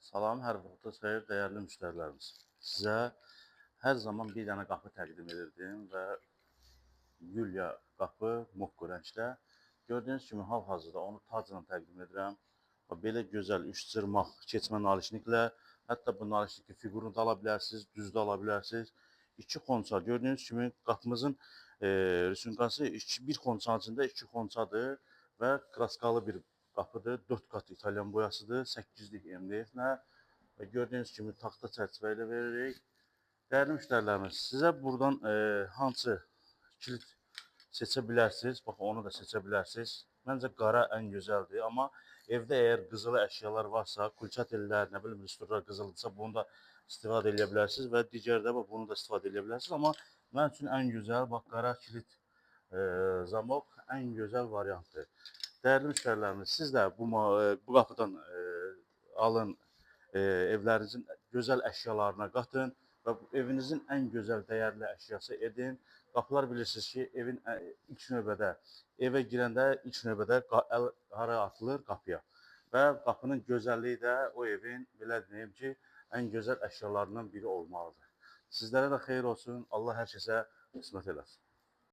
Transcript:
Salam, hər vaxtınız xeyir, dəyərli müştərilərimiz. Sizə hər zaman bir dənə qapı təqdim edirdim və Yulya qapı mokko rəngdə. Gördüyünüz kimi hal-hazırda onu tacla təqdim edirəm. Və belə gözəl üç cırmaq keçmə nalişniklə, hətta bu nalişniki fiqurunu da ala bilərsiniz, düz də ala bilərsiniz. İki xonça, gördüyünüz kimi qapımızın rüsunkası bir xonçanın içində iki xonçadır və kraskalı bir qapıdır. 4 qat İtalyan boyasıdır, 8-lik MDF-lə və gördüyünüz kimi taxta çərçivə ilə veririk. Dəyərli müştərilərimiz, sizə buradan hansı kilit seçə bilərsiniz. Bax, onu da seçə bilərsiniz. Məncə qara ən gözəldir, amma evdə əgər qızılı əşyalar varsa, kulçatellər, nə bilim, listurlar qızılıdırsa, bunu da istifadə edə bilərsiniz və digər də bax, bunu da istifadə edə bilərsiniz. Amma mənim üçün ən gözəl bax, qara kilit zamok ən gözəl variantdır. Dəyərli müştərilərimiz, siz də bu qapıdan alın, evlərinizin gözəl əşyalarına qatın və evinizin ən gözəl, dəyərli əşyası edin. Qapılar bilirsiniz ki, evin ilk növbədə, evə girəndə ilk növbədə əl hara atılır? Qapıya. Və qapının gözəlliyi də o evin, belə deyim ki, ən gözəl əşyalarından biri olmalıdır. Sizlərə də xeyir olsun. Allah hər kəsə qismət eləsin.